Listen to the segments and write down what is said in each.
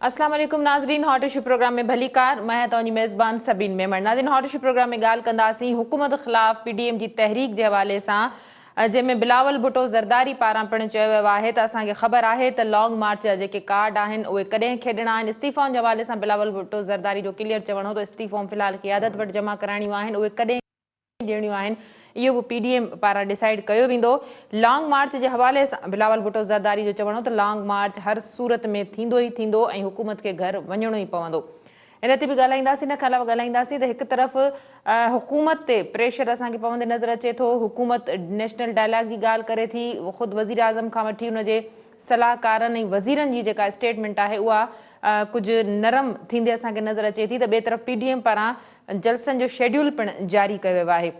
اسلام عليڪم ناظرين هاٽ اشو پروگرام ۾ ڀليڪار مان آهيان توهان جي ميزبان سبين ميمڻ ناظرين هاٽ اشو پروگرام ۾ ڳالهه ڪنداسين حڪومت خلاف پي ڊي ايم جي تحريڪ جي حوالي سان جنهن ۾ بلاول ڀٽو زرداري پاران پڻ چيو ويو آهي ته اسان کي خبر آهي ته لانگ مارچ جا جيڪي ڪارڊ آهن اهي ڪڏهن کيڏڻا آهن استعيفائن جي حوالي سان بلاول ڀٽو زرداري جو ڪليئر چوڻ هو ته استعيفائون في الحال قيادت وٽ جمع ڪرائڻيون آهن اهي ڪڏهن ڏيڻيون آهن اهو به پي ڊي ايم پاران ڊسائيڊ ڪيو ويندو. لانگ مارچ جي حوالي سان بلاول ڀٽو زرداري جو چوڻ هو ته لانگ مارچ هر صورت ۾ ٿيندو ئي ٿيندو ۽ حڪومت کي گهر وڃڻو ئي پوندو. ان تي به ڳالهائينداسين ان کان علاوه ڳالهائينداسين ته هڪ طرف حڪومت تي پريشر اسان کي پوندي نظر اچي ٿو حڪومت نيشنل ڊائلاگ جي ڳالهه ڪري ٿي خود وزيراعظم کان وٺي ان جي صلاحڪارن ۽ وزيرن جي جيڪا اسٽيٽمينٽ آهي اها ڪجهه نرم ٿيندي اسان کي نظر اچي ٿي ته ٻئي طرف پي ڊي ايم پاران جلسن جو شيڊيول پڻ جاري ڪيو ويو آهي.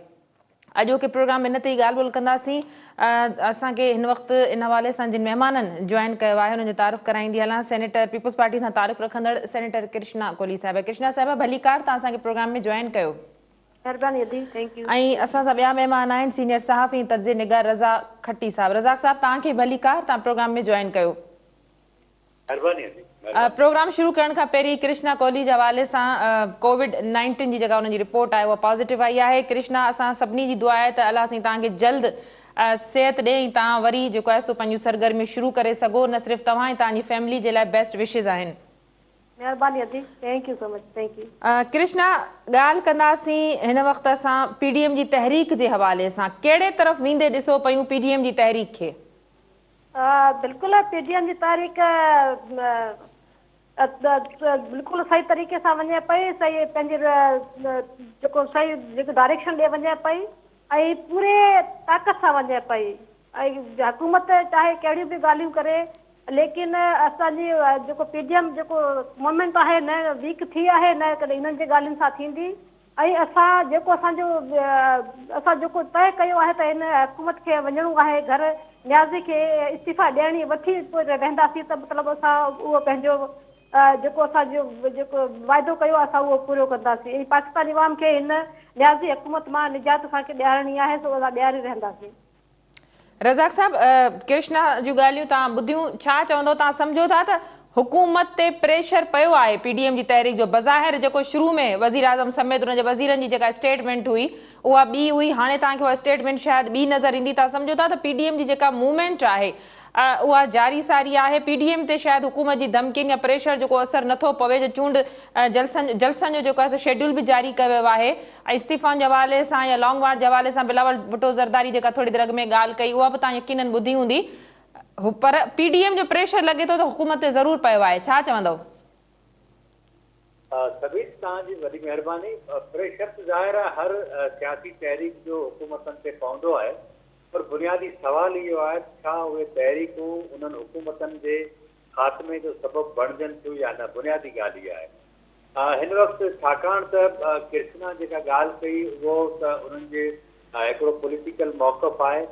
اڄوڪي پروگرام ۾ ان تي ئي ڳالهه ٻولهه ڪنداسين. اسان کي هن وقت ان حوالي سان جن مهمانن جوائن ڪيو آهي انهن جو تعارف ڪرائيندي هلان. سينيٽر پيپلز پارٽي سان تعلق رکندڙ سينيٽر ڪرشنا ڪولهي صاحبه. ڪرشنا صاحبه ڀليڪار توهان اسان کي پروگرام ۾ جوائن ڪيو. مهرباني ادي thank you. ۽ اسان سان ٻيا مهمان آهن سينيئر صحافي ۽ تجزيي نگار رزاق کٽي صاحب. رزاق صاحب توهان کي ڀليڪار توهان پروگرام ۾ جوائن ڪيو. مھرباني ادي مھرباني. پروگرام شروع ڪرڻ کان پهرين ڪرشنا ڪوهلي جي حوالي سان ڪووڊ نائنٽين جي جيڪا انهن جي رپورٽ آهي اها پازيٽو آئي آهي ڪرشنا اسان سڀني جي دعا آهي ته الله سائين توهان کي جلد صحت ڏي ۽ توهان وري جيڪو آهي سو پنهنجون سرگرميون شروع ڪري سگهو نه صرف توهان ۽ توهان جي فيملي جي لاء بيسٽ وشز آهن. مھرباني ادي thank you so much thank you. Krishna ڳالهه ڪنداسين هن وقت اسان پي ڊي ايم جي تحريڪ جي حوالي سان ڪهڙي طرف ويندي ڏسو پيون پي ڊي ايم جي تحريڪ کي. بلڪل پي ڊي ايم جي تحريڪ بلڪل صحيح طريقي سان وڃي پئي صحيح پنهنجي جيڪو صحيح جيڪو ڊائريڪشن ڏي وڃي پئي ۽ پوري طاقت سان وڃي پئي ۽ حڪومت چاهي ڪهڙيون به ڳالهيون ڪري ليڪن اسان جي جيڪو پي ڊي ايم جيڪو موومينٽ آهي نه ويڪ ٿي آهي نه ڪڏهن انهن جي ڳالهين سان ٿيندي ۽ اسان جيڪو اسان جو اسان جيڪو طئي ڪيو آهي ته هن حڪومت کي وڃڻو آهي گهر نيازي کي استعيفا ڏيڻي وٺي پوء ويهنداسين ته مطلب اسان اهو پنهنجو جيڪو اسان جو جيڪو واعدو ڪيو آهي اسان اهو پورو ڪنداسين ۽ پاڪستاني عوام کي هن نيازي حڪومت مان نجات اسان کي ڏيارڻي آهي سو اسان ڏياري رهنداسين. رزاق صاحب ڪرشنا جون ڳالهيون توهان ٻڌيون ڇا چوندو توهان سمجهو ٿا ته حڪومت تي پريشر پيو آهي پي ڊي ايم جي تحريڪ جو بظاهر جيڪو شروع ۾ وزيراعظم سميت ان جي وزيرن جي جيڪا اسٽيٽمينٽ هئي اها ٻي هئي هاڻي توهان کي اها اسٽيٽمينٽ شايد ٻي نظر ايندي توهان سمجهو ٿا ته پي ڊي ايم جي جيڪا موومينٽ آهي اها جاري ساري آهي پي ڊي ايم تي شايد حڪومت جي ڌمڪين يا پريشر جو ڪو اثر نٿو پوي جو چونڊ جلسن جلسن جو جيڪو آهي سو شيڊيول به جاري ڪيو ويو آهي ۽ استعيفائن جي حوالي سان يا لانگ مارچ جي حوالي سان بلاول ڀٽو زرداري جيڪا ٿوري دير اڳ ۾ ڳالهه ڪئي اها به توهان يقينن ٻڌي هوندي پر پي ڊي ايم جو پريشر لڳي ٿو ته حڪومت تي ضرور پيو آهي ڇا چوندؤ؟ سبيل توهان جي وڏي مهرباني. پريشر ته ظاهر آهي هر سياسي تحريڪ جو حڪومتن تي پوندو آهي پر بنيادي سوال اهو آهي ته ڇا اهي تحريڪون انهن حڪومتن جي خاتمي جو سبب بڻجن ٿيون يا نه بنيادي ڳالهه اها آهي هن وقت ڇاڪاڻ ته ڪرشنا جيڪا ڳالهه ڪئي اهو ته انهن جي هڪڙو پوليٽيڪل موقف آهي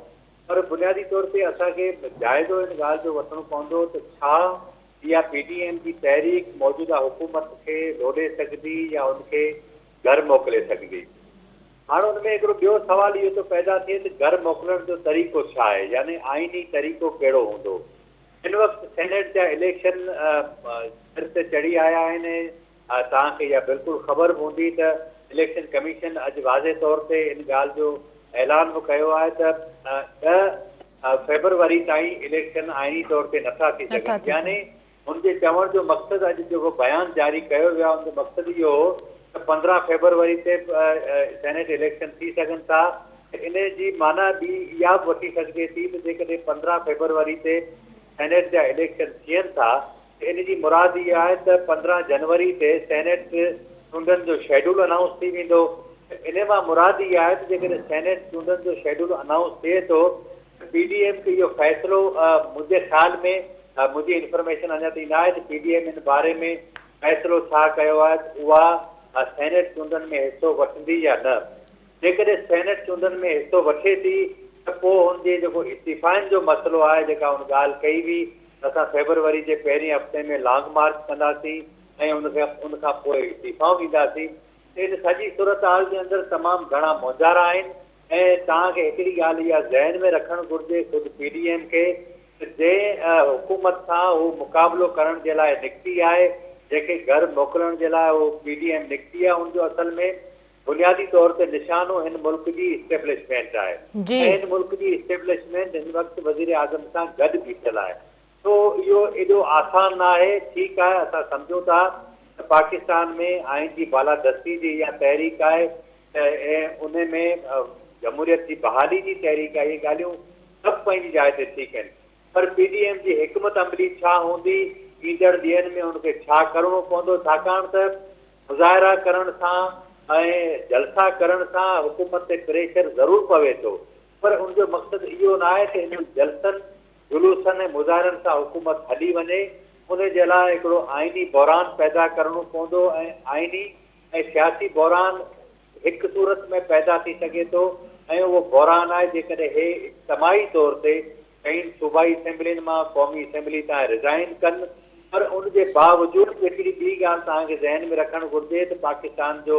پر بنيادي طور تي اسان کي جائزو ان ڳالهه جو وٺڻو پوندو ته ڇا اها پي ڊي ايم جي تحريڪ موجوده حڪومت کي لوڏي سگهندي يا ان کي گهر موڪلي سگهندي. هاڻ ان ۾ هڪڙو ٻيو سوال اهو ٿو پيدا ٿئي ته گهر موڪلڻ جو طريقو ڇا آهي يعني آئيني طريقو ڪهڙو هوندو؟ هن وقت سينيٽ جا اليڪشن سر تي چڙهي آيا آهن ۽ توهان کي اها بلڪل خبر به هوندي ته اليڪشن ڪميشن اڄ واضح طور تي ان ڳالهه جو اعلان به ڪيو آهي ته ڏهه فيبروري تائين اليڪشن آئيني طور تي نٿا ٿي سگهن يعني هن جي چوڻ جو مقصد اڄ جيڪو بيان جاري ڪيو ويو آهي ان جو مقصد اهو هو ته 15 فيبروري تي سينيٽ اليڪشن ٿي سگهن ٿا ته ان جي معنيٰ ٻي اها به وٺي سگهجي ٿي ته جيڪڏهن 15 فيبروري تي سينيٽ جا اليڪشن ٿين ٿا ته ان جي مراد اها آهي ته 15 جنوري تي سينيٽ چونڊن جو شيڊول انائونس ٿي ويندو ته ان مان مراد اها آهي ته جيڪڏهن سينيٽ چونڊن جو شيڊول انائونس ٿئي ٿو ته پي ڊي ايم کي اهو فيصلو منهنجي خيال ۾ منهنجي انفارميشن اڃا تائين نه آهي ته پي ڊي ايم ان باري ۾ فيصلو ڇا ڪيو آهي ته اها سينيٽ چونڊن ۾ حصو وٺندي يا نه. جيڪڏهن سينيٽ چونڊن ۾ حصو وٺي ٿي ته پوء هن جي جيڪو استعيفائن جو مسئلو آهي جيڪا هن ڳالهه ڪئي هئي ته اسان فيبروري جي پهرين هفتي ۾ لانگ مارچ ڪنداسين ۽ ان کي ان کان پوء استعيفائون ڏينداسين ته ان سڄي صورتحال جي اندر تمام گهڻا مونجهارا آهن ۽ توهان کي هڪڙي ڳالهه اها ذهن ۾ رکڻ گهرجي خود پي ڊي ايم کي ته جنهن حڪومت سان هو مقابلو ڪرڻ جي لاء نڪتي آهي جنهن کي گهر موڪلڻ جي لاء اهو پي ڊي ايم نڪتي آهي ان جو اصل ۾ بنيادي طور تي نشانو هن ملڪ جي اسٽيبلشمينٽ آهي ۽ هن ملڪ جي اسٽيبلشمينٽ هن وقت وزيراعظم سان گڏ بيٺل آهي سو اهو ايڏو آسان ناهي ٺيڪ آهي اسان سمجهون ٿا ته پاڪستان ۾ آئين جي بالادستي جي اها تحريڪ آهي ۽ ان ۾ جمهوريت جي بحالي جي تحريڪ آهي اهي ڳالهيون سڀ پنهنجي جاء تي ٺيڪ آهن پر پي ڊي ايم جي حڪمت عملي ڇا هوندي، ايندڙ ڏينهن ۾ ان کي ڇا ڪرڻو پوندو، ڇاڪاڻ ته مظاهرا ڪرڻ سان ۽ جلسا ڪرڻ سان حڪومت تي پريشر ضرور پوي ٿو پر ان جو مقصد اهو ناهي ته انهن جلسن، جلوسن ۽ مظاهرن سان حڪومت هلي وڃي، ان جي لاء هڪڙو آئيني بحران پيدا ڪرڻو پوندو ۽ آئيني ۽ سياسي بحران هڪ صورت ۾ پيدا ٿي سگهي ٿو ۽ اهو بحران آهي جيڪڏهن هي اجتماعي طور تي ڪئين صوبائي اسيمبلين مان قومي اسيمبلي تان ريزائن ڪن پر ان جي باوجود به هڪڙي ٻي ڳالهه توهان کي ذهن ۾ رکڻ گهرجي ته پاڪستان جو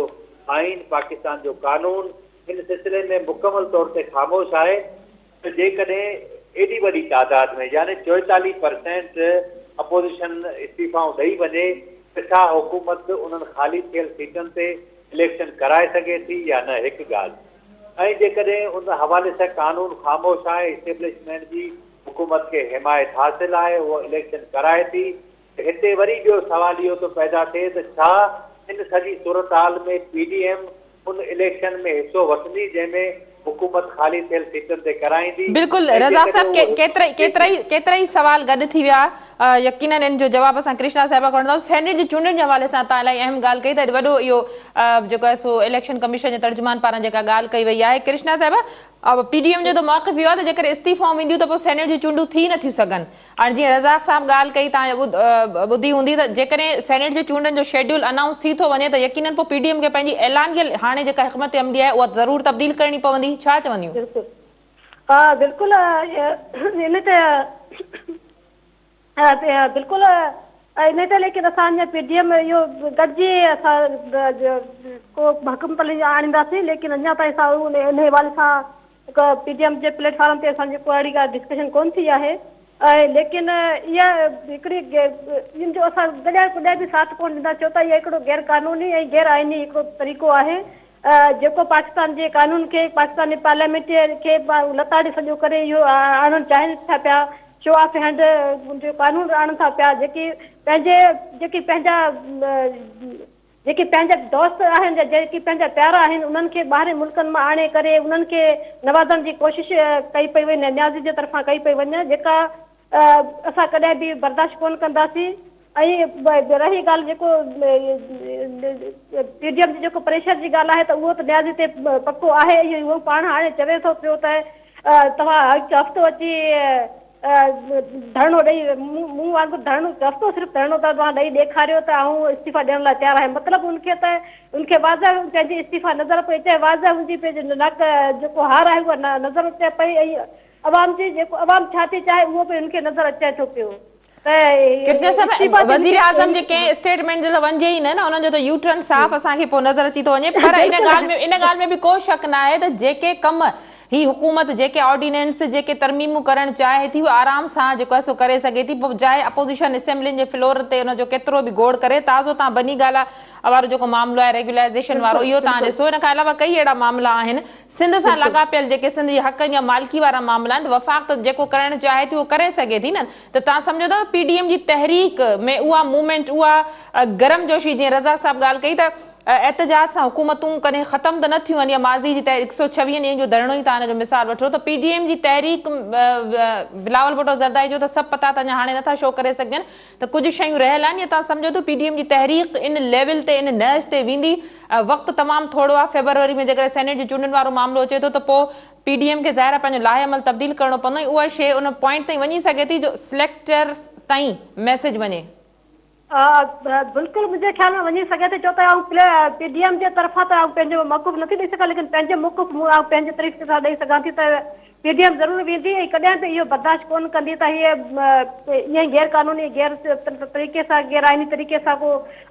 آئين پاڪستان جو قانون ان سلسلي ۾ مڪمل طور تي خاموش آهي ته جيڪڏهن ايڏي وڏي تعداد ۾ يعني 44 پرسينٽ اپوزيشن استعيفائون ڏئي وڃي ته ڇا حڪومت انهن خالي ٿيل سيٽن تي اليڪشن ڪرائي سگهي ٿي يا نه هڪ ڳالهه ۽ جيڪڏهن ان حوالي سان قانون خاموش آهي اسٽيبلشمينٽ جي حڪومت کي حمايت حاصل آهي اهو اليڪشن ڪرائي ٿي ته هتي وري ٻيو سوال اهو ٿو پيدا ٿئي ته ڇا ان سڄي صورتحال ۾ پي ڊي ايم ان اليڪشن ۾ حصو وٺندي جنهن ۾ حڪومت خالي ٿيل سيٽن تي ڪرائيندي بلڪل ۽ رزاق جيڪڏهن صاحب اهو ڪيترائي ڪيترائي سوال گڏ ٿي ويا يقينن ان جو جواب اسان ڪرشنا صاحبه کان وٺنداسون سينيٽ جي چونڊن جي حوالي سان تان الاهي اهم ڳالهه ڪئي ته اڄ وڏو اهو جيڪو آهي سو اليڪشن ڪميشن جي ترجمان پاران جيڪا ڳالهه ڪئي وئي آهي ڪرشنا صاحبه پي ڊي ايم جو ته موقف اهو آهي ته جيڪڏهن استعيفائون وينديون ته پوء سينيٽ جون چونڊون ٿي نٿيون سگهن هاڻي جيئن رزاق صاحب ڳالهه ڪئي توهان ٻڌي هوندي ته جيڪڏهن سينيٽ جي چونڊن جو شيڊيول انائونس ٿي ٿو وڃي ته يقينن پوء پي ڊي ايم کي پنهنجي اعلانيل هاڻي جيڪا حڪمت عملي آهي اها ضرور تبديل ڪرڻي پوندي ڇا چونديون؟ بلڪل ها بلڪل ان تي بلڪل ان تي ليڪن اسان اڃا پي ڊي ايم اهو گڏجي اسان ڪو حڪمت عملي آڻينداسين ليڪن اڃا تائين اسان ان حوالي سان پي ڊي ايم جي پليٽ فارم تي اسان جي ڪو اهڙي ڪا ڊسڪشن ڪونه ٿي آهي ۽ ليڪن اها هڪڙي ان جو اسان ڪڏهن ڪڏهن به ساٿ ڪونه ڏيندا ڇو ته اهو هڪڙو غير قانوني ۽ غير آئيني هڪڙو طريقو آهي جيڪو پاڪستان جي قانون کي پاڪستان جي پارليامينٽ کي لتاڙي سڄو ڪري اهو آڻڻ چاهين ٿا پيا شو آف هينڊ جو قانون آڻن ٿا پيا جيڪي پنهنجي جيڪي پنهنجا جيڪي پنهنجا دوست آهن يا جيڪي پنهنجا پيارا آهن انهن کي ٻاهرين ملڪن مان آڻي ڪري انهن کي نوازڻ جي ڪوشش ڪئي پئي وڃي نيازي جي طرفان ڪئي پئي وڃي جيڪا اسان ڪڏهن به برداشت ڪونه ڪنداسين ۽ رهي ڳالهه جيڪو پي ڊي ايم جي جيڪو پريشر جي ڳالهه آهي ته اهو ته نيازي تي پڪو آهي ۽ اهو پاڻ هاڻي چوي ٿو پيو ته توهان هڪ هفتو اچي ڌرڻو ڏئي مون وانگر ڌرڻو هفتو صرف ڌرڻو ته توهان ڏئي ڏيکاريو ته آئون استعيفا ڏيڻ لاء تيار آهيان مطلب ان کي ته ان کي واضح پنهنجي استعيفا نظر پئي اچي واضح ان جي پنهنجي نڪ جيڪو هار آهي اها نظر اچي پئي ۽ عوام جي جيڪو عوام ڇا ٿي چاهي اهو به ان کي نظر اچي ٿو پيو ته ڪرشنا صاحب استعيفا تي وزير اعظم جي ڪنهن اسٽيٽمينٽ تي ته وڃجي ئي نه نه انهن جو ته يو ٽرن صاف اسان کي پوء نظر اچي ٿو وڃي پر ان ڳالهه ۾ ان ڳالهه ۾ به ڪو شڪ ناهي ته جيڪي ڪم هي حڪومت جيڪي آرڊيننس جيڪي ترميمون ڪرڻ چاهي ٿي اهي آرام سان جيڪو آهي سو ڪري سگهي ٿي پوء چاهي اپوزيشن اسيمبلين جي فلور تي ان جو ڪيترو به گوڙ ڪري تازو تان بني گالا وارو جيڪو معاملو آهي ريگيولائيزيشن وارو اهو تان ڏسو ان کان علاوه ڪئي اهڙا معاملا آهن سنڌ سان لاڳاپيل جيڪي سنڌ جي حقن يا مالڪي وارا معاملا آهن ته وفاق ته جيڪو ڪرڻ چاهي ٿي اهو ڪري سگهي ٿي نه ته تان سمجهو ٿا ته پي ڊي ايم جي تحريڪ ۾ اها موومينٽ اها گرم جوشي جيئن رزاق صاحب ڳالهه ڪئي ته احتجاج سان حڪومتون ڪڏهن ختم ته نه ٿيون آهن يا ماضي جي تحريڪ 126 ڏينهن جو ڌرڻو ئي توهان ان جو مثال وٺو ته پي ڊي ايم جي تحريڪ بلاول ڀٽو زرداري جو ته سڀ پتا ته اڃا هاڻي نٿا شو ڪري سگهجن ته ڪجهه شيون رهيل آهن يا توهان سمجهو ٿو پي ڊي ايم جي تحريڪ ان ليول تي ان نهج تي ويندي وقت تمام ٿورو آهي فيبروري ۾ جيڪڏهن سينيٽ جي چونڊن وارو معاملو اچي ٿو ته پوء پي ڊي ايم کي ظاهر آهي پنهنجو لاهه عمل تبديل ڪرڻو پوندو ۽ اها شيء ان پوائنٽ تائين وڃي سگهي ٿي جو سليڪٽرز تائين ميسيج وڃي. بلڪل منهنجي خيال ۾ وڃي سگهي ٿي ڇو ته آئون پي ڊي ايم جي طرفان ته آئون پنهنجو موقف نٿي ڏئي سگهان ليڪن پنهنجو موقف مون آئون پنهنجي طريقي سان ڏئي سگهان ٿي ته پي ڊي ايم ضرور ويندي ۽ ڪڏهن به اهو برداشت ڪونه ڪندي ته هيء ائين ئي غير قانوني غير طريقي سان غير آئيني طريقي سان ڪو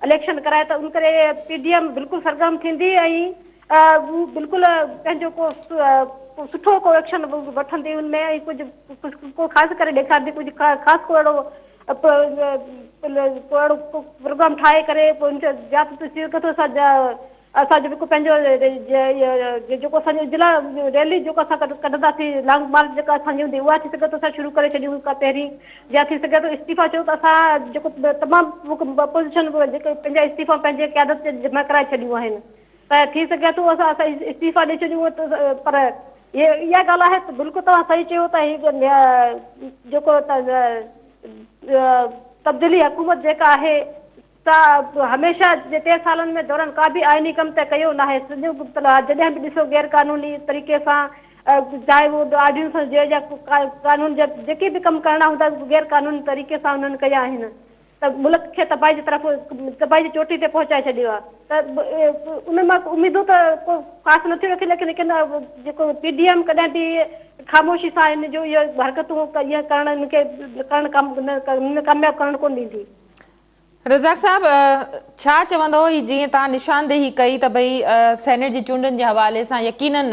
اليڪشن ڪرائي ته ان ڪري پي ڊي ايم بلڪل سرگرم ٿيندي ۽ هو بلڪل پنهنجو ڪو سٺو ڪو ايڪشن وٺندي ان ۾ ۽ ڪجهه ڪو خاص ڪري ڏيکارندي ڪجهه خاص ڪو اهڙو ڪو اهڙو پروگرام ٺاهي ڪري پوء ان کي زيادت ٿي سگهي ٿو اسان اسان جيڪو پنهنجو جيڪو اسان جو اجلاس ريلي جيڪو اسان ڪڍنداسين لانگ مارچ جيڪا اسان جي هوندي اها ٿي سگهي ٿو اسان شروع ڪري ڇڏيون ڪا پهرين يا ٿي سگهي ٿو استعيفا چئون ته اسان جيڪو تمام اپوزيشن جيڪي پنهنجا استعيفا پنهنجي قيادت تي جمع ڪرائي ڇڏيون آهن ته ٿي سگهي ٿو اسان اسان استعيفا ڏئي ڇڏيون پر هي اها ڳالهه آهي ته بلڪل توهان صحيح چيو ته هي جيڪو تبديلي حڪومت جيڪا آهي سا هميشه جي 3 سالن ۾ دوران ڪا به آئيني ڪم ته ڪيو ناهي سڄو جڏهن به ڏسو غير قانوني طريقي سان چاهي اهو آرڊيننس هجي يا قانون جا جيڪي به ڪم ڪرڻا هوندا غير قانوني طريقي سان انهن ڪيا آهن ته ملڪ کي تباهي جي طرف تباهي جي چوٽي تي پهچائي ڇڏيو آهي ته ان مان اميدون ته ڪو خاص نٿيون رکي ليڪن ليڪن جيڪو پي ڊي ايم ڪڏهن به خاموشي سان ان جو اهو حرڪتون اهي ڪرڻ ان کي ڪرڻ ڪامياب ڪرڻ ڪونه ڏيندي. رزاق صاحب ڇا چوندؤ هي جيئن توهان نشاندهي ڪئي ته ڀئي سينيٽ جي چونڊن جي حوالي سان يقينن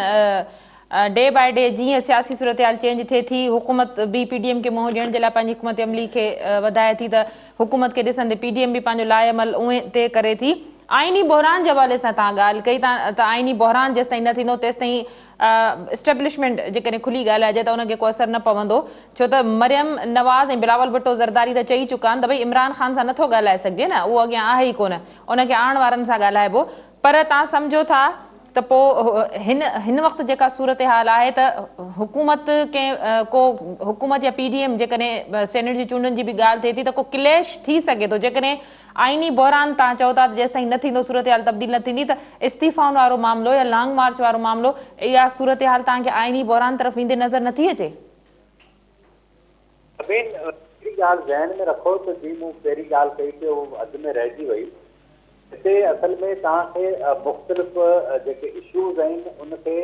ڊي باء ڊي جيئن سياسي صورتحال چينج ٿئي ٿي حڪومت به پي ڊي ايم کي منهن ڏيڻ جي لاء پنهنجي حڪمت عملي کي وڌائي ٿي ته حڪومت کي ڏسندي پي ڊي ايم به پنهنجو لاء عمل اونهي تي ڪري ٿي. آئيني بحران جي حوالي سان توهان ڳالهه ڪئي ته آئيني بحران جيستائين نه ٿيندو تيستائين اسٽيبلشمينٽ جيڪڏهن کلي ڳالهائجي ته ان کي ڪو اثر نه پوندو ڇو ته مريم نواز ۽ بلاول ڀٽو زرداري ته چئي چڪا آهن ته ڀئي عمران خان سان نٿو ڳالهائي سگهجي نه اهو اڳيان آهي ئي ڪونه ان کي آڻڻ وارن سان ڳالهائبو پر توهان سمجهو ٿا ته پوء هن هن وقت جيڪا صورتحال آهي ته حڪومت ڪنهن ڪو حڪومت يا پي ڊي ايم جيڪڏهن سينيٽ جي چونڊن جي به ڳالهه ٿئي ٿي ته ڪو ڪليش ٿي سگهي ٿو جيڪڏهن آئيني بحران توهان چئو ٿا ته جيستائين نه ٿيندو صورتحال تبديل نه ٿيندي ته استعيفائن وارو معاملو يا لانگ مارچ وارو معاملو اها صورتحال توهان کي آئيني بحران طرف ويندي نظر نٿي اچي؟ سبين هڪڙي ڳالهه ذهن ۾ رکو ته جي مون پهرين ڳالهه ڪئي ته اهو اڌ ۾ رهجي وئي. هتي اصل ۾ توهان کي مختلف جيڪي اشوز آهن ان کي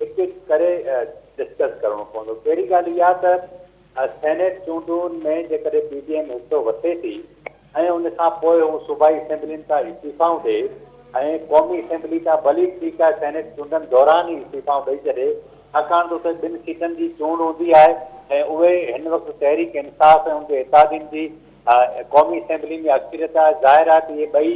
هڪ هڪ ڪري ڊسڪس ڪرڻو پوندو. پهرين ڳالهه اها ته سينيٽ چونڊن ۾ جيڪڏهن پي ڊي ايم حصو وٺي ٿي ۽ ان کان پوء هو صوبائي اسيمبلين تان استعيفائون ڏئي ۽ قومي اسيمبلي تان ڀلي ٺيڪ آهي سينيٽ چونڊن دوران ئي استعيفائون ڏئي ڇڏي ڇاڪاڻ ته اتي ٻن سيٽن جي چونڊ هوندي آهي ۽ اهي هن وقت تحريڪ انصاف ۽ ان جي اتحادين جي قومي اسيمبلي ۾ اڪثريت آهي ظاهر آهي ته اهي ٻئي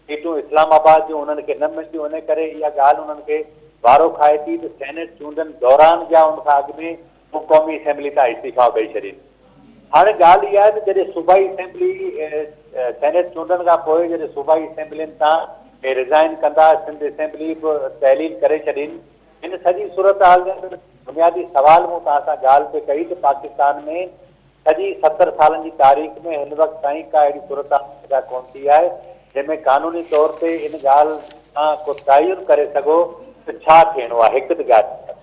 سيٽون اسلام آباد جون انهن کي نه ملنديون ان ڪري اها ڳالهه انهن کي وارو کائي ٿي ته سينيٽ چونڊن دوران يا ان کان اڳ ۾ هو قومي اسيمبلي تان استعيفا ڏئي ڇڏين. هاڻي ڳالهه اها آهي ته جڏهن صوبائي اسيمبلي سينيٽ چونڊن کان پوء جڏهن صوبائي اسيمبلين تان اهي ريزائن ڪندا سنڌ اسيمبلي به تحليل ڪري ڇڏين. هن سڄي صورتحال جي اندر بنيادي سوال مون توهان سان ڳالهه پئي ڪئي ته پاڪستان ۾ سڄي 70 سالن جي تاريخ ۾ هن وقت تائين ڪا اهڙي صورتحال پيدا ڪونه ٿي آهي جنهن ۾ قانوني طور تي ان ڳالهه کان ڪو تعين ڪري سگهو ته ڇا ٿيڻو آهي. هڪ ته ڳالهه اها.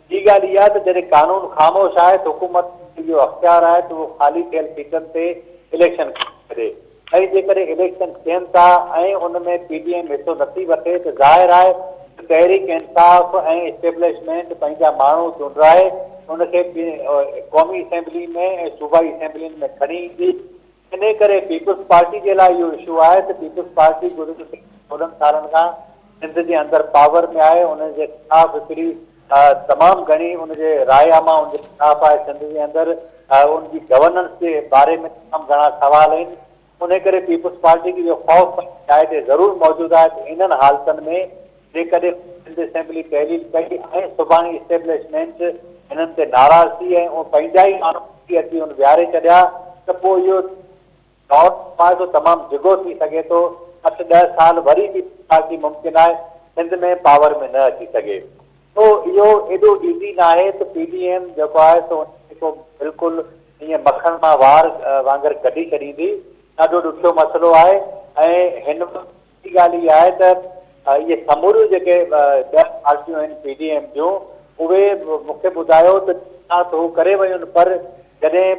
ٻي ڳالهه اها ته جڏهن قانون خاموش آهي ته حڪومت کي اهو اختيار آهي ته اهو خالي ٿيل سيٽن تي اليڪشن ڪري ۽ جيڪڏهن اليڪشن ٿين ٿا ۽ ان ۾ پي ڊي ايم حصو نٿي وٺي ته ظاهر آهي ته تحريڪ انصاف ۽ اسٽيبلشمينٽ پنهنجا ماڻهو چونڊرائي ان کي قومي اسيمبلي ۾ ۽ صوبائي اسيمبلين ۾ کڻي ايندي. انهي ڪري پيپلز پارٽي جي لاء اهو اشو آهي ته پيپلز پارٽي گذريل 14 سالن کان سنڌ جي اندر پاور ۾ آهي ان جي خلاف هڪڙي تمام گهڻي ان جي راء عامه ان جي خلاف آهي سنڌ جي اندر ان جي گورننس جي باري ۾ تمام گهڻا سوال آهن انهي ڪري پيپلز پارٽي کي اهو خوف پنهنجي جاء تي ضرور موجود آهي ته انهن حالتن ۾ جيڪڏهن سنڌ اسيمبلي تحليل ڪئي ۽ سڀاڻي اسٽيبلشمينٽ هنن تي ناراض ٿي ۽ اهي پنهنجا ئي ماڻهو اٿي اچي ان ويهاري ڇڏيا ته پوء اهو دور جيڪو آهي سو تمام ڊگهو ٿي سگهي ٿو، اٺ ڏهه سال وري به پارٽي ممڪن آهي سنڌ ۾ پاور ۾ نه اچي سگهي. سو اهو ايڏو ايزي ناهي ته پي ڊي ايم جيڪو آهي سو ان کي ڪو بلڪل ائين مکڻ مان وار وانگر ڪڍي ڇڏيندي، ڏاڍو ڏکيو مسئلو آهي ۽ هن وقت ٻي ڳالهه اها آهي ته اهي سموريون جيڪي 10 پارٽيون آهن پي ڊي ايم جون اهي مون کي ٻڌايو ته ڇا ته هو ڪري ويون پر جڏهن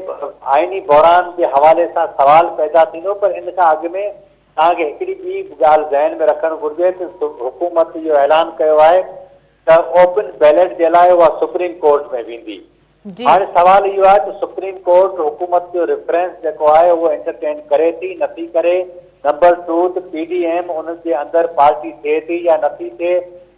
آئيني بحران جي حوالي سان سوال پيدا ٿيندو پر ان کان اڳ ۾ توهان کي هڪڙي ٻي ڳالهه ذهن ۾ رکڻ گهرجي ته حڪومت اهو اعلان ڪيو آهي ته اوپن بيلٽ جي لاء اها سپريم ڪورٽ ۾ ويندي. هاڻي سوال اهو آهي ته سپريم ڪورٽ حڪومت جو ريفرنس جيڪو آهي اهو انٽرٽين ڪري ٿي نٿي ڪري، نمبر ٽو ته پي ڊي ايم ان جي اندر پارٽي ٿئي ٿي يا نٿي ٿئي،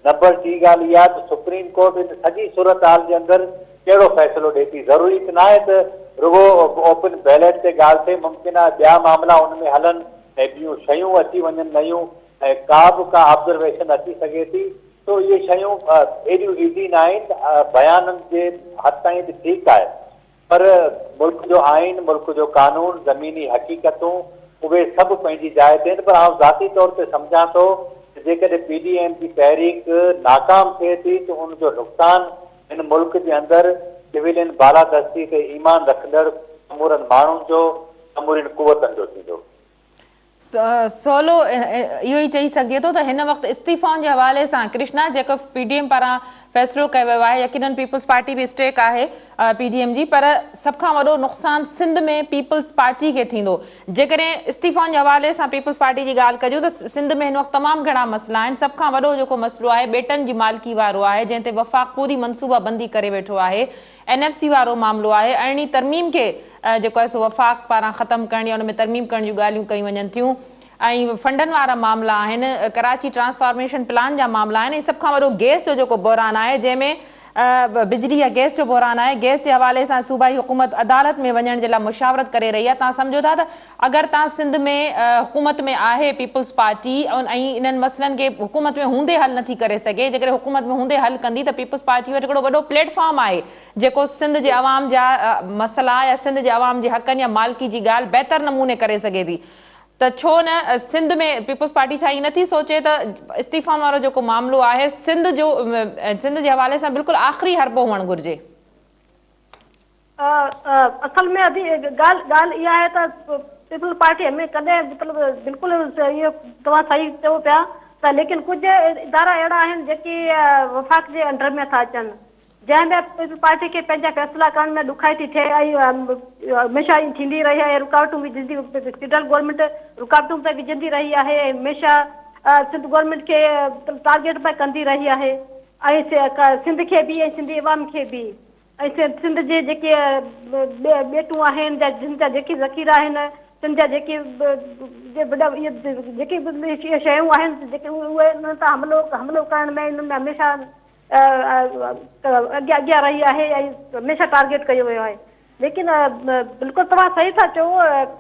نمبر ٽي ڳالهه اها ته سپريم ڪورٽ ان سڄي صورتحال جي اندر ڪهڙو فيصلو ڏئي ٿي. ضروري ته ناهي ته رڳو اوپن بيلٽ تي ڳالهه ٿئي، ممڪن آهي ٻيا معاملا ان ۾ هلن ۽ ٻيون شيون اچي وڃن نيون ۽ ڪا به ڪا آبزرويشن اچي سگهي ٿي. سو اهي شيون ايڏيون ايزي ناهن، بيانن جي حد تائين به ٺيڪ آهي پر ملڪ جو آئين، ملڪ جو قانون، زميني حقيقتون اهي سڀ پنهنجي جاء تي آهن پر آئون ذاتي طور تي سمجهان ٿو ته جيڪڏهن پي ڊي ايم جي تحريڪ ناڪام ٿئي ٿي ته ان جو نقصان هن ملڪ جي اندر سويلين بالادستي تي ايمان رکندڙ سمورن ماڻهن جو، سمورين قوتن جو ٿيندو. سولو اهو ئي چئي سگهجي ٿو ته هن وقت استعيفائن جي حوالي سان ڪرشنا جيڪو پي ڊي ايم پاران فيصلو ڪيو ويو آهي يقينن پيپلز پارٽي به اسٽيڪ آهي پي ڊي ايم جي پر سڀ کان وڏو نقصان سنڌ ۾ پيپلز پارٽي کي ٿيندو جيڪڏهن استعيفائن جي حوالي سان پيپلز پارٽي جي ڳالهه ڪجون ته سنڌ ۾ هن وقت تمام گهڻا مسئلا آهن سڀ کان وڏو جيڪو مسئلو آهي ٻيٽن جي مالڪي وارو آهي جنهن تي وفاق پوري منصوبا بندي ڪري ويٺو آهي اين ايف سي وارو معاملو آهي، ارڙهين ترميم کي جيڪو آهي سو وفاق پاران ختم ڪرڻ يا ان ۾ ترميم ڪرڻ جون ڳالهيون ڪيون وڃن ٿيون ۽ فنڊن وارا معاملا آهن، ڪراچي ٽرانسفارميشن پلان جا معاملا آهن ۽ سڀ کان وڏو گئس جو جيڪو بحران آهي جنهن ۾ بجلي يا گئس جو بحران آهي، گئس جي حوالي سان صوبائي حڪومت عدالت ۾ وڃڻ جي لاء مشاورت ڪري رهي آهي، توهان سمجهو ٿا ته اگر توهان سنڌ ۾ حڪومت ۾ آهي پيپلز پارٽي ۽ انهن مسئلن کي حڪومت ۾ هوندي حل نٿي ڪري سگهي جيڪڏهن حڪومت ۾ هوندي حل ڪندي ته پيپلز پارٽي وٽ هڪڙو وڏو پليٽ فارم آهي جيڪو سنڌ جي عوام جا مسئلا يا سنڌ جي عوام جي حقن يا مالڪي جي ڳالهه بهتر نموني ڪري سگهي ٿي ته ڇو نه سنڌ ۾ پيپلز پارٽي ڇا ائين نٿي سوچي ته استعيفائن وارو جيڪو معاملو آهي سنڌ جو سنڌ جي حوالي سان بلڪل آخري حربو هئڻ گهرجي. اصل ۾ ادي ڳالهه ڳالهه اها آهي ته پيپلز پارٽي ۾ ڪڏهن مطلب بلڪل اهو توهان صحيح چئو پيا ته ليڪن ڪجهه ادارا اهڙا آهن جيڪي وفاق جي انڊر ۾ ٿا اچن جنهن ۾ پيپلز پارٽي کي پنهنجا فيصلا ڪرڻ ۾ ڏکائي ٿي ٿئي ۽ هميشه ائين ٿيندي رهي آهي رڪاوٽون وجهندي فيڊرل گورنمينٽ رڪاوٽون پئي وجهندي رهي آهي ۽ هميشه سنڌ گورنمينٽ کي ٽارگيٽ پئي ڪندي رهي آهي ۽ سنڌ کي به ۽ سنڌي عوام کي به ۽ سنڌ جي جيڪي ٻيٽون آهن جا جن جا جيڪي ذخيرا آهن تن جا جيڪي وڏا اهي جيڪي به اهي شيون آهن جيڪي اهي انهن تان حملو حملو ڪرڻ ۾ انهن ۾ هميشه اڳيان اڳيان رهي آهي ۽ هميشه ٽارگيٽ ڪيو ويو آهي ليڪن بلڪل توهان صحيح ٿا چئو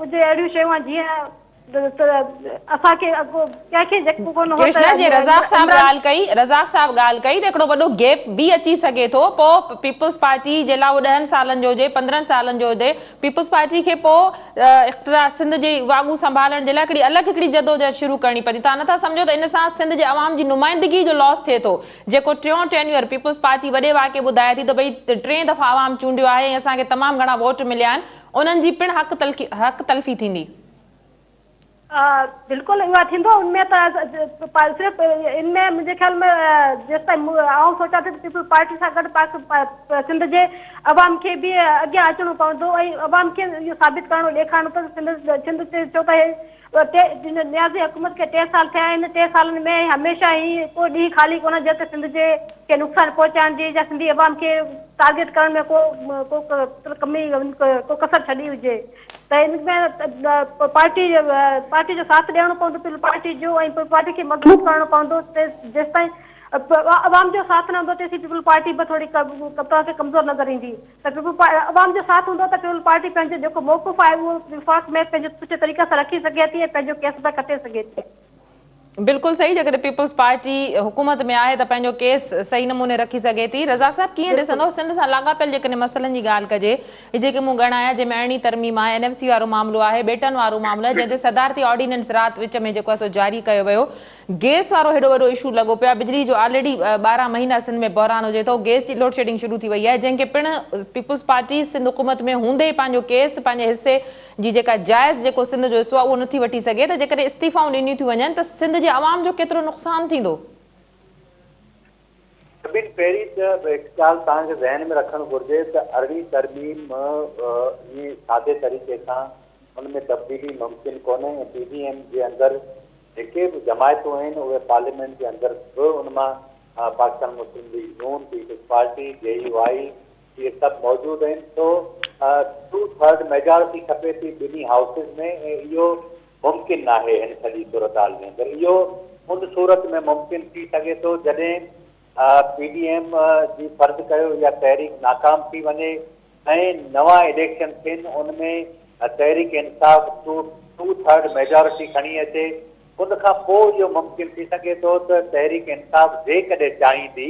ڪجهه اهڙيون شيون آهن جيئن اسان کي ڪنهن کي جيڪو ڪونه هو ته ڪرشنا جي رزاق صاحب ڳالهه ڪئي رزاق صاحب ڳالهه ڪئي ته هڪڙو وڏو گيپ به اچي سگهي ٿو پو پيپلز پارٽي جي لاء اهو ڏهن سالن جو هجي 15 سالن جو هجي پيپلز پارٽي کي پو اقتدار سنڌ جي واڳون سنڀالڻ جي لاء هڪڙي الڳ هڪڙي جدوجهد شروع ڪرڻي پوندي توهان نٿا سمجهو ته ان سان سنڌ جي عوام جي نمائندگي جو لاس ٿئي ٿو جيڪو ٽيون ٽينيوئر پيپلز پارٽي وڏي واڪي ٻڌائي ٿي ته ڀئي ٽئين دفعا عوام چونڊيو آهي ۽ اسان کي تمام گهڻا ووٽ مليا آهن انهن جي پڻ حق حق تلفي ٿيندي. بلڪل اهو ٿيندو ان ۾ ته صرف ان ۾ منهنجي خيال ۾ جيستائين آئون سوچان ٿي ته پيپلز پارٽي سان گڏ سنڌ جي عوام کي به اڳيان اچڻو پوندو ۽ عوام کي اهو ثابت ڪرڻو ڏيکارڻو پوندو سنڌ سنڌ ڇو ته نيازي حڪومت کي ٽي سال ٿيا آهن ٽي سالن ۾ هميشه هي ڪو ڏينهن خالي ڪونه جنهن تي سنڌ جي کي نقصان پهچائڻ جي يا سنڌي عوام کي ٽارگيٽ ڪرڻ ۾ ڪو ڪو ڪمي ڪو ڪسر ڇڏي هجي ته ان ۾ پارٽي پارٽي جو ساٿ ڏيڻو پوندو پيپلز پارٽي جو ۽ پيپلز پارٽي کي مضبوط ڪرڻو پوندو جيستائين عوام جو ساٿ نه هوندو تيسين پيپلز پارٽي به ٿوري توهان کي ڪمزور نظر ايندي ته پيپلز عوام جو ساٿ هوندو ته پيپلز پارٽي پنهنجو جيڪو موقف آهي اهو وفاق ۾ پنهنجو سٺي طريقي سان رکي سگهي ٿي ۽ پنهنجو ڪيس به کٽي سگهي ٿي. بلڪل صحيح جيڪڏهن پيپلز پارٽي حڪومت ۾ آهي ته پنهنجو ڪيس صحيح نموني رکي سگهي ٿي. رزاق صاحب ڪيئن ڏسندو سنڌ سان لاڳاپيل جيڪڏهن مسئلن جي ڳالهه ڪجي هي جيڪي مون ڳڻايا جنهن ۾ ارڙهين ترميم آهي اين ايف سي وارو معاملو آهي ٻيٽن وارو معاملو آهي جنهن تي صدارتي آرڊيننس رات وچ ۾ جيڪو آهي سو جاري ڪيو ويو گيس وارو هيڏو وڏو اشو لڳو پيو آهي، بجلي جو آلريڊي 12 مهينا سنڌ ۾ بحران هجي ٿو، گيس جي لوڊشيڊنگ شروع ٿي وئي آهي، جنهن کي پڻ پيپلز پارٽي سنڌ حڪومت ۾ هوندي پنهنجو ڪيس پنهنجي حصي جي جيڪا جائز جيڪو سنڌ جو حصو آهي اهو نٿي وٺي سگهي ته جيڪڏهن استعيفائون ڏنيون ٿيون وڃن ته سنڌ جي عوام جو ڪيترو نقصان ٿيندو؟ سڀني پهرين ته هڪ ڳالهه توهان کي ذهن ۾ رکڻ گهرجي ته ارڙهين ترميم ائين سادي طريقي سان ان ۾ تبديلي ممڪن ڪونهي ۽ پي ڊي ايم جي اندر جيڪي به جماعتون آهن اهي پارليامينٽ جي اندر به ان مان پاڪستان مسلم ليگ نون، پيپلز پارٽي، جي يو آء اهي سڀ موجود آهن سو ٽو ٿرڊ ميجارٽي کپي ٿي ٻنهي هائوسز ۾ ۽ اهو ممڪن ناهي هن سڄي صورتحال جي اندر اهو ان صورت ۾ ممڪن ٿي سگهي ٿو جڏهن پي ڊي ايم جي فرض ڪيو اها تحريڪ ناڪام ٿي وڃي ۽ نوان اليڪشن ٿين ان ۾ Tehreek Insaf two third majority کڻي اچي ان کان پوء اهو ممڪن ٿي سگهي ٿو ته تحريڪ انصاف جيڪڏهن چاهيندي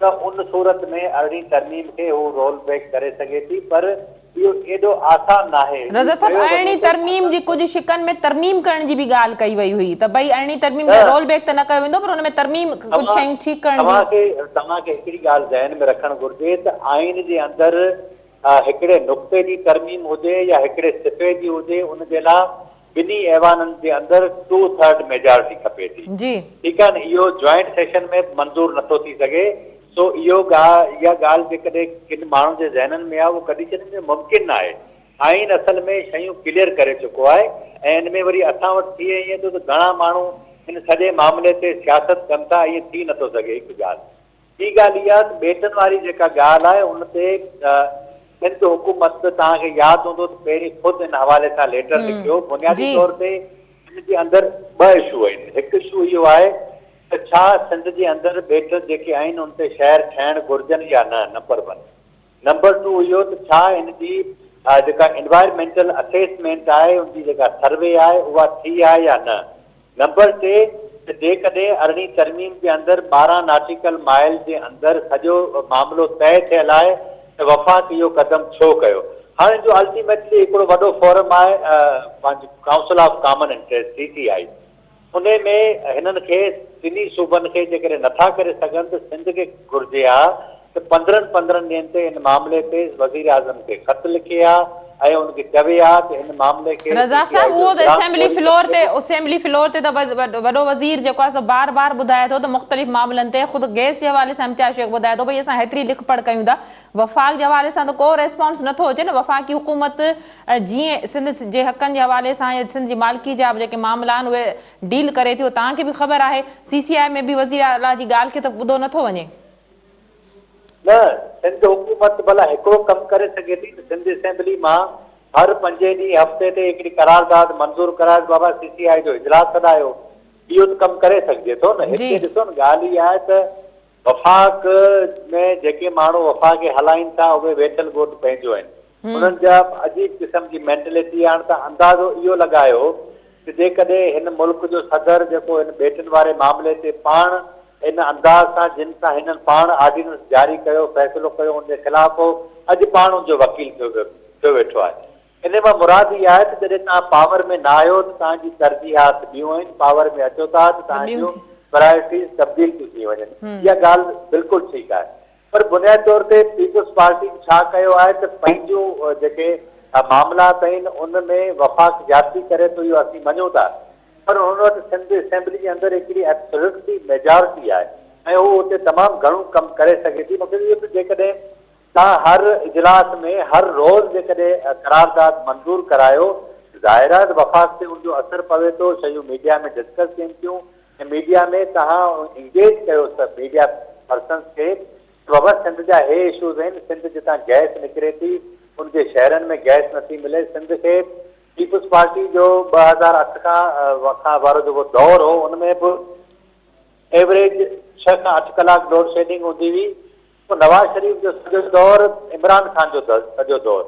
ته ان صورت ۾ ارڙهين ترميم کي هو رول بيڪ ڪري سگهي ٿي پر اهو ايڏو آسان ناهي. اهو رضا صاحب چيو وڃي ارڙهين ٿو ترميم جي ڪجهه شقن ۾ ترميم ڪرڻ جي به ڳالهه ڪئي وئي هئي ته ڀئي ارڙهين ترميم کي نه رول بيڪ ته نه ڪيو ويندو پر ان ۾ ترميم ڪجهه توهان شيون ٺيڪ ڪرڻ جي. توهان کي توهان کي هڪڙي ڳالهه ذهن ۾ رکڻ گهرجي ته آئين جي اندر هڪڙي نقطي جي ترميم هجي يا هڪڙي صفحي جي هجي ان جي لاء ٻنهي ايوانن جي اندر ٽو ٿرڊ ميجارٽي کپي ٿي. جي. ٺيڪ آهي نه اهو جوائنٽ سيشن ۾ به منظور نٿو ٿي سگهي سو اهو اها ڳالهه جيڪڏهن ڪن ماڻهن جي ذهنن ۾ آهي اهو ڪڍي ڇڏڻ جو ممڪن ناهي. آئين اصل ۾ شيون ڪليئر ڪري چڪو آهي ۽ ان ۾ وري اسان وٽ ٿئي ائين ٿو ته گهڻا ماڻهو ان سڄي معاملي تي سياست ڪن ٿا ائين ٿي نٿو سگهي هڪ ڳالهه. ٻي ڳالهه اها ته ٻيٽن واري جيڪا ڳالهه آهي ان تي سنڌ حڪومت به توهان کي ياد هوندو ته پهرين خود ان حوالي سان ليٽر لکيو. بنيادي طور تي ان جي اندر ٻه اشو آهن. هڪ اشو اهو آهي ته ڇا سنڌ جي اندر ٻيٽ جيڪي آهن ان تي شهر ٺهڻ گهرجن يا نه، نمبر ون. نمبر ٽو اهو ته ڇا ان جي جيڪا انوائرمينٽل اسيسمينٽ آهي ان جي جيڪا سروي آهي اها ٿي آهي يا نه. نمبر ٽي ته جيڪڏهن ارڙهين ترميم جي اندر 12 ناٽيڪل مائل جي اندر سڄو معاملو طئي ٿيل آهي ته وفاق اهو قدم ڇو ڪيو؟ هاڻي جو الٽيميٽلي هڪڙو وڏو فورم آهي پنهنجو council of common interest, C C I, انهي ۾ هنن کي ٽنهي صوبن کي جيڪڏهن نٿا ڪري سگهن ته سنڌ کي گهرجي ها ته 15 15 ڏينهن تي ان معاملي تي وزيراعظم کي خط لکي ها ۽ ان کي چوي ها ته ان معاملي کي سي رزاق سي آء صاحب جو اهو ته اجلاس اسيمبلي فوري فلور تي طور اسيمبلي فلور تي ته وڏو وزير جيڪو آهي سو بار بار ٻڌائي ٿو ته مختلف معاملن تي خود گئس جي حوالي سان امتياز شيخ ٻڌائي ٿو ڀئي اسان هيتري لک پڙهه ڪيون ٿا وفاق جي حوالي سان ته ڪو ريسپانس نٿو اچي نه وفاقي حڪومت جيئن سنڌ جي حقن جي حوالي سان يا سنڌ جي مالڪي جا به جيڪي معاملا آهن اهي ڊيل ڪري ٿي اهو توهان کي به خبر آهي سي سي آء ۾ به وزير اعليٰ جي ڳالهه کي ته ٻڌو نٿو وڃي. نه سنڌ حڪومت ڀلا هڪڙو ڪم ڪري سگهي ٿي ته سنڌ اسيمبلي مان هر پنجين ڏينهن هفتي تي هڪڙي قرارداد منظور ڪرائي ته بابا سي سي آء جو اجلاس سڏايو اهو ته ڪم ڪري سگهجي ٿو نه هتي ڏسو نه ڳالهه اها آهي ته وفاق ۾ جيڪي ماڻهو وفاق کي هلائين ٿا اهي ويٺل ڳوٺ پنهنجو آهن. انهن جا عجيب قسم جي مينٽلٽي آهي. هاڻ توهان اندازو اهو لڳايو ته جيڪڏهن هن ملڪ جو صدر جيڪو هن ٻيٽن واري معاملي تي پاڻ ان انداز سان جن سان هنن پاڻ آرڊيننس جاري ڪيو فيصلو ڪيو ان جي خلاف هو اڄ پاڻ ان جو وڪيل ٿيو ويٺو آهي. انهيء مان مراد اها آهي ته جڏهن توهان پاور ۾ نه آهيو ته توهان جي ترجيحات ٻيون آهن، پاور ۾ اچو ٿا ته توهان جون پرائرٽيز تبديل ٿيون ٿي وڃن. اها ڳالهه بلڪل ٺيڪ آهي. پر بنيادي طور تي پيپلز پارٽي به ڇا ڪيو آهي ته پنهنجون جيڪي معاملات آهن ان ۾ وفاق زيادتي ڪري ٿو اهو اسين مڃون ٿا پر هن وٽ سنڌ اسيمبلي جي اندر هڪڙي ايبسولوٽلي ميجارٽي آهي ۽ هو اتي تمام گهڻو ڪم ڪري سگهي ٿي. مقصد اهو ته جيڪڏهن توهان هر اجلاس ۾ هر روز جيڪڏهن قرارداد منظور ڪرايو ته ظاهر آهي ته وفاق تي ان جو اثر پوي ٿو، شيون ميڊيا ۾ ڊسڪس ٿين ٿيون ۽ ميڊيا ۾ توهان انگيج ڪيو ميڊيا پرسنز کي ته بابا سنڌ جا هي اشوز آهن، سنڌ جتان گئس نڪري ٿي ان جي شهرن ۾ گئس نٿي ملي، سنڌ کي پيپلز پارٽي جو 2008 کان وارو جيڪو دور هو ان ۾ به ايوريج ڇهه کان اٺ ڪلاڪ لوڊ شيڊنگ هوندي هئي، پوء نواز شريف جو سڄو دور، عمران خان جو سڄو دور،